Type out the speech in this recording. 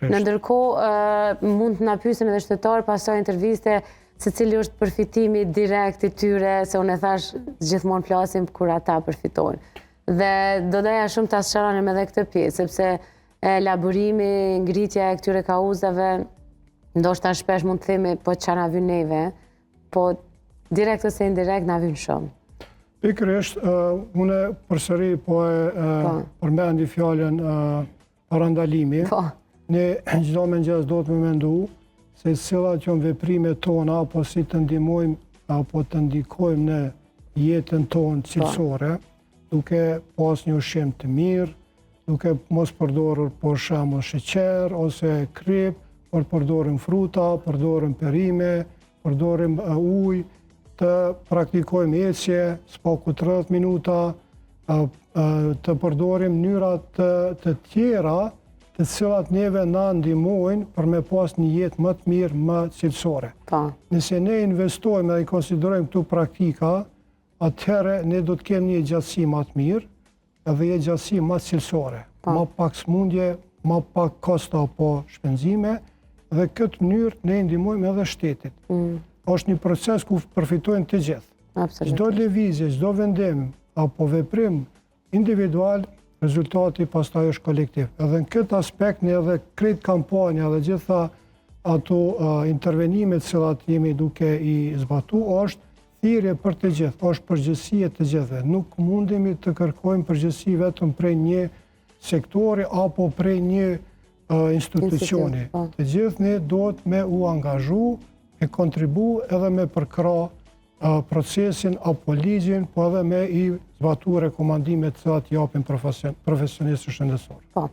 Në ndërkohë, mund të na pyesin edhe qytetarë pas kësaj interviste se cili është përfitimi direkt i tyre, se unë e thash gjithmonë flasim kur ata përfitojnë. Dhe do doja shumë ta sqaronim edhe këtë pjesë, sepse elaborimi, ngritja e këtyre kauzave, ndoshta shpesh mund të themi po ça na vyn neve, po direkt ose indirekt na vyn shumë. Pikërisht, unë përsëri po e po përmendi fjalën parandalimi. Po. Ne çdo mëngjes duhet me mendu se cilat janë veprimet tona apo si të ndihmojmë apo të ndikojmë në jetën tonë po cilësore, duke pas një ushqim të mirë, duke mos përdorur për shembull sheqer ose krip, por përdorim fruta, përdorim perime, përdorim ujë, të praktikojmë ecje, së paku 30 minuta, të përdorim mënyra të, të tjera të cilat neve na ndihmojnë për me pas një jetë më të mirë, më cilësore. Po. Nëse ne investojmë dhe i konsiderojmë këto praktika, atëherë ne do të kemi një gjatësi më të mirë, edhe një gjatësi më cilësore, po ma pak smundje, ma pak kosto apo shpenzime, dhe këtë mënyrë ne ndihmojmë edhe shtetit. Është një proces ku përfitojnë të gjithë. Çdo lëvizje, çdo vendim apo veprim individual, rezultati pastaj është kolektiv. Edhe në këtë aspekt ne edhe krejt kampanja dhe gjitha ato intervenime të cilat jemi duke i zbatu, është thirrje për të gjithë, është përgjegjësi e të gjithëve. Nuk mundemi të kërkojmë përgjegjësi vetëm prej një sektori apo prej një institucioni. Po. Të gjithë ne duhet me u angazhu, me kontribu edhe me përkrah procesin apo ligjin, po edhe me i zbatu rekomandimet të cilat japin profesionistët shëndetësorë. Po.